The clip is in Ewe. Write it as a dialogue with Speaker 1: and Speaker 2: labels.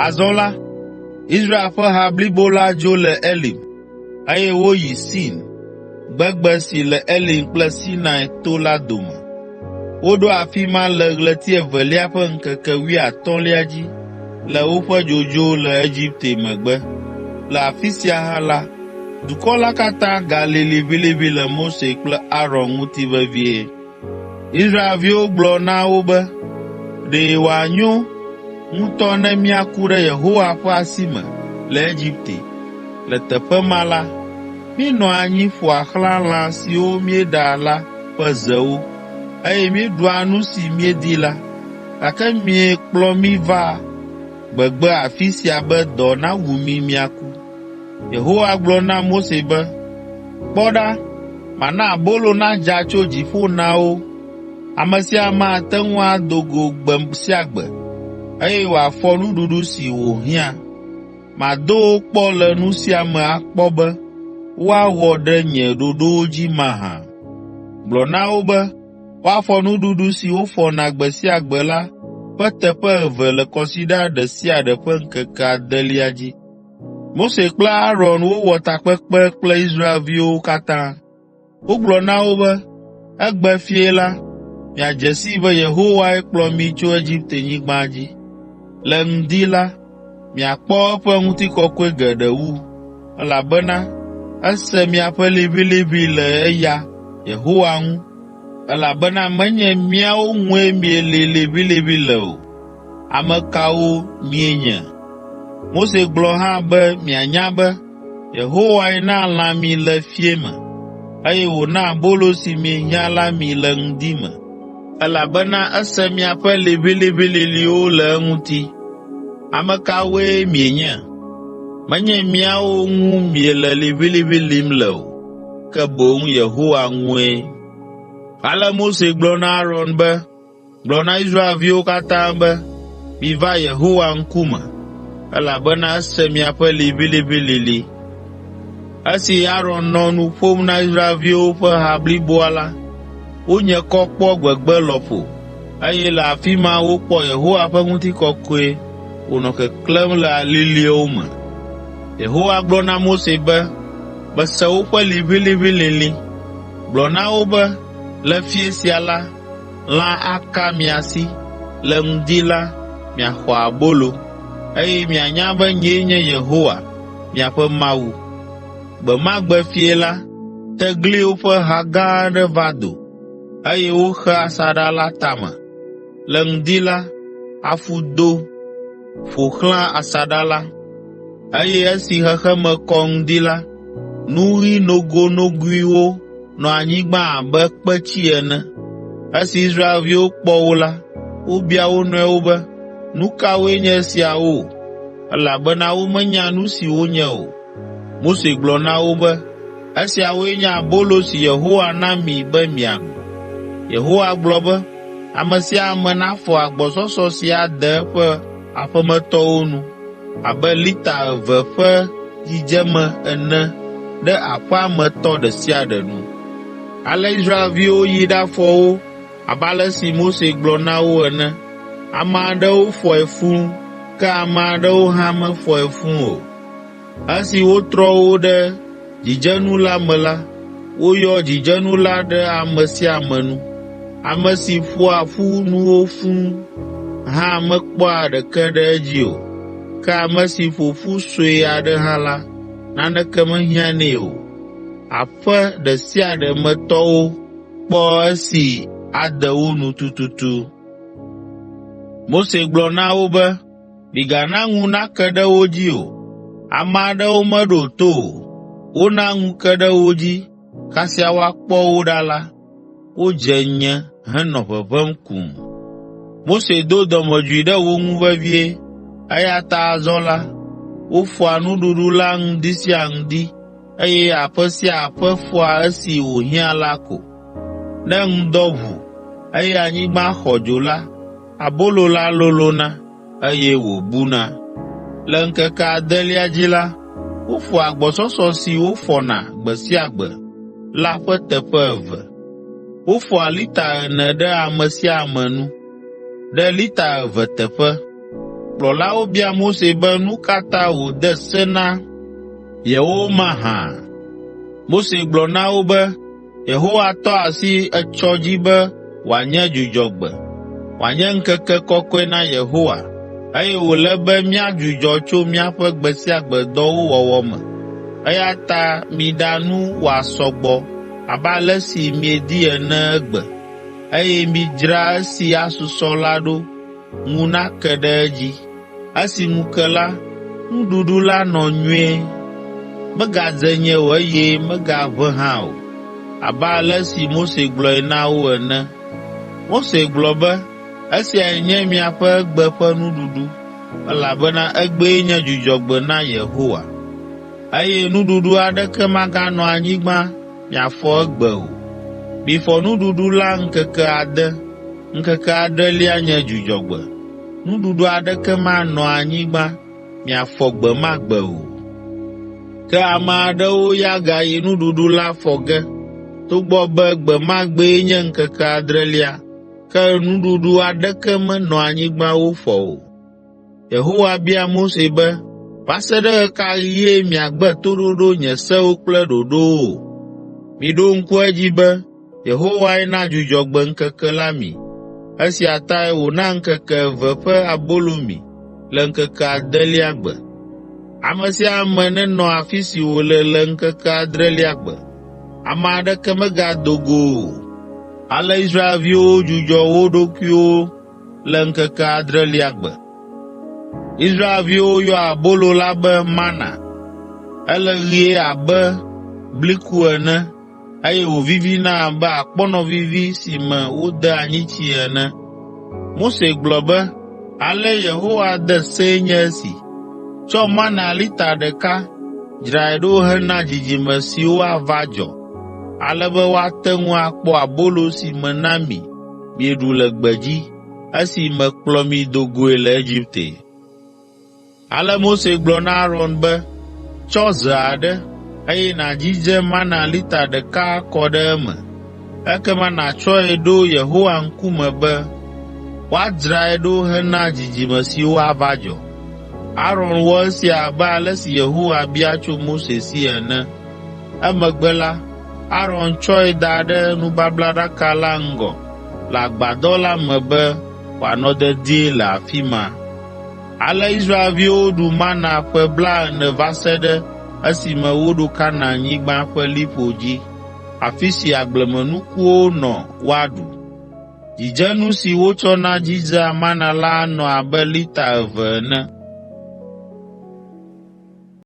Speaker 1: Azɔ la, Israel ƒe ha blibo la dzo le Elim, eye woyi Sin, gbegbe si le Elim kple Sinai to la dome. Woɖo afi ma le ɣleti evelia ƒe ŋkeke wuiatɔ̃lia dzi le woƒe dzodzo le Egipte megbe. Le afi sia hã la, dukɔ la katã galĩ liʋĩliʋĩ le Mose kple Aron ŋuti vevie. Israelviwo gblɔ na wo be, “Ɖe wòanyo ŋutɔ ne míaku ɖe Yehowa ƒe asi me le Egipte! Le teƒe ma la, míenɔa anyi ƒoa xlã lã siwo míeɖa la ƒe zewo, eye míeɖua nu si míedi la, gake miekplɔ mí va gbegbe afi sia be dɔ nawu mí míaku.” Yehowa gblɔ na Mose be, “Kpɔ ɖa, mana abolo nadza tso dziƒo na wo. Ame sia ame ate ŋu ado go gbe sia gbe, eye wòafɔ nuɖuɖu si wòhiã. Mado wo kpɔ le nu sia me akpɔ be woawɔ ɖe nye ɖoɖowo dzi mahã. Gblɔ na wo be woafɔ nuɖuɖu si wofɔna gbe sia gbe la ƒe teƒe eve le kɔsiɖa ɖe sia ɖe ƒe ŋkeke adelia dzi.” Mose kple Aron wowɔ takpekpe kple Israelviwo katã. Wogblɔ na wo be, “Egbe fiẽ la, miadze sii be Yehowae kplɔ mi tso Egiptenyigba dzi. Le ŋdi la, miakpɔ eƒe ŋutikɔkɔe geɖe wu, elabena ese miaƒe liʋĩliʋĩ le eya, Yehowa ŋu, elabena menye míawo ŋue mielĩ liʋĩliʋĩ le o. Ame kawo míenye?” Mose gblɔ hã be mianya be, Yehowae na lã mi le fiẽ me, eye wòna abolo si miehiã la mi le ŋdi me, elabena ese miaƒe liʋĩliʋĩlilĩwo le eŋuti. Ame kawoe mienye? Menye míawo ŋu miele liʋĩliʋĩ lĩm le o, ke boŋ Yehowa ŋue. Ale Mose gblɔ na Aron be, “Gblɔ na Israelviwo katã be, ‘Miva Yehowa ŋkume, elabena ese miaƒe liʋĩliʋĩlilĩ.’ ” Esi Aron nɔ nu ƒom na Israelviwo ƒe ha bliboa la, wonye kɔ kpɔ gbegbe lɔƒo, eye le afi ma wokpɔ Yehowa ƒe ŋutikɔkɔe wònɔ keklẽm le aliliwo me. Yehowa gblɔ na Mose be, “Mese woƒe liʋĩliʋĩlilĩ. Gblɔ na wo be, ‘Le fiẽ sia la, lã aka mia si, le ŋdi la, miaxɔ abolo, eye mianya be nyee nye Yehowa, miaƒe Mawu.’ ” Gbe ma gbe fiẽ la, tegliwo ƒe ha gã aɖe va do, eye woxe asaɖa la tame. Le ŋdi la, afu do ƒo xlã asaɖa la, eye esi xexeme kɔ ŋdi la, nu ɣi nogonogoewo nɔ anyigba abe kpetsi ene. Esi Israelviwo kpɔ wo la, wobia wo nɔewo be, “Nu kawoe nye esiawo?” Elabena womenya nu si wonye o. Mose gblɔ na wo be, “Esiawoe nye abolo si Yehowa na mi be miaɖu. Yehowa gblɔ be, ‘Ame sia ame nafɔ agbɔsɔsɔ si ade eƒe aƒemetɔwo nu abe lita eve ƒe dzidzeme ene ɖe aƒea me tɔ ɖe sia ɖe nu.’ ” Ale Israelviwo yi ɖafɔ wo abe ale si Mose gblɔ na wo ene. Ame aɖewo fɔe fũu, ke ame aɖewo hã mefɔe fũu o. Esi wotrɔ wo ɖe dzidzenu la me la, woyɔ dzidzenu la ɖe ame sia ame nu. Ame si ƒoa ƒu nuwo fũu hã mekpɔa ɖeke ɖe edzi o, ke ame si ƒo ƒu sue aɖe hã la, naneke mehiãnɛ o. Aƒe ɖe sia ɖe me tɔwo kpɔ esi ade wo nu tututu. Mose gblɔ na wo be, “Migana ŋu nake ɖe wo dzi o.” Ame aɖewo meɖo to o. Wona ŋu ke ɖe wo dzi, kasia woakpɔ wo ɖa la, wodze nye henɔ ʋeʋẽm kũu. Mose do dɔmedzoe ɖe wo ŋu vevie, eya ta azɔ la, wofɔa nuɖuɖu la ŋdi sia ŋdi, eye aƒe sia aƒe fɔa esi wòhiã la ko. Ne ŋdɔ ʋu, eye anyigba xɔ dzo la, abolo la lolõna, eye wòbuna. Le ŋkeke adelia dzi la, wofɔa agbɔsɔsɔ si wofɔna gbe sia gbe la ƒe teƒe eve. Wofɔa lita ene ɖe ame sia ame nu, ɖe lita eve teƒe. Kplɔlawo bia Mose be nu ka ta wòde se na yewo mahã? Mose gblɔ na wo be, “Yehowa tɔ asi etsɔ dzi be wòanye dzudzɔgbe, wòanye ŋkeke kɔkɔe na Yehowa, eye wòle be míadzudzɔ tso míaƒe gbe sia gbe dɔwo wɔwɔ me, eya ta miɖa nu wòasɔ gbɔ abe ale si miedi ene egbe, eye midzra esi asusɔ la ɖo ŋu nake ɖe edzi.” Esi ŋu ke la, nuɖuɖu la nɔ nyuie, megadze nye o eye megaʋẽ hã o, abe ale si Mose gblɔe na wo ene. Mose gblɔ be, “Esiae nye miaƒe egbe ƒe nuɖuɖu, elabena egbee nye Dzudzɔgbe na Yehowa, eye nuɖuɖu aɖeke maganɔ anyigba miafɔ egbe o. Mifɔ nuɖuɖu la ŋkeke ade, ŋkeke adrelia nye Dzudzɔgbe. Nuɖuɖu aɖeke manɔ anyigba miafɔ gbe ma gbe o.” Ke ame aɖewo ya gayi nuɖuɖu la fɔ ge, togbɔ be gbe ma gbee nye ŋkeke adrelia, ke nuɖuɖu aɖeke menɔ anyigba wofɔ o. Yehowa bia Mose be, “Va se ɖe ɣe ka ɣie miagbe toɖoɖo nye sewo kple ɖoɖowo? Miɖo ŋku edzi be Yehowae na Dzudzɔgbe ŋkeke la mi. Esia tae wòna ŋkeke eve ƒe abolo mi le ŋkeke adelia gbe. Ame sia ame nenɔ afi si wòle le ŋkeke adrelia gbe. Ame aɖeke megado go o.” Ale Israelviwo dzudzɔ wo ɖokuiwo le ŋkeke adrelia gbe. Israelviwo yɔa abolo la be “mana.” Ele ɣie abe bliku ene, eye wòvivina abe akpɔnɔ vivi si me wode anyitsii ene. Mose gblɔ be, “Ale Yehowa de see nye esi: ‘Tsɔ mana lita ɖeka, dzrae ɖo hena dzidzime siwo ava dzɔ, ale be woate ŋu akpɔ abolo si mena mi mieɖu le gbedzi, esi mekplɔ mi do goe le Egipte.’ ” Ale Mose gblɔ na Aron be, “Tsɔ ze aɖe, eye nàdzidze mana lita ɖeka akɔ ɖe eme. Ekema nàtsɔe ɖo Yehowa ŋkume be woadzrae ɖo hena dzidzime siwo ava dzɔ.” Aron wɔ esia abe ale si Yehowa bia tso Mose si ene. Emegbe la, Aron tsɔe da ɖe nubablaɖaka la ŋgɔ le agbadɔ la me be wòanɔ dedie le afi ma. Ale Israelviwo ɖu mana ƒe blaene va se ɖe esime woɖo Kanaanyigba ƒe liƒo dzi, afi si agblemenukuwo nɔ woaɖu. Dzidzenu si wotsɔna dzidzea mana la anɔ abe lita eve ene.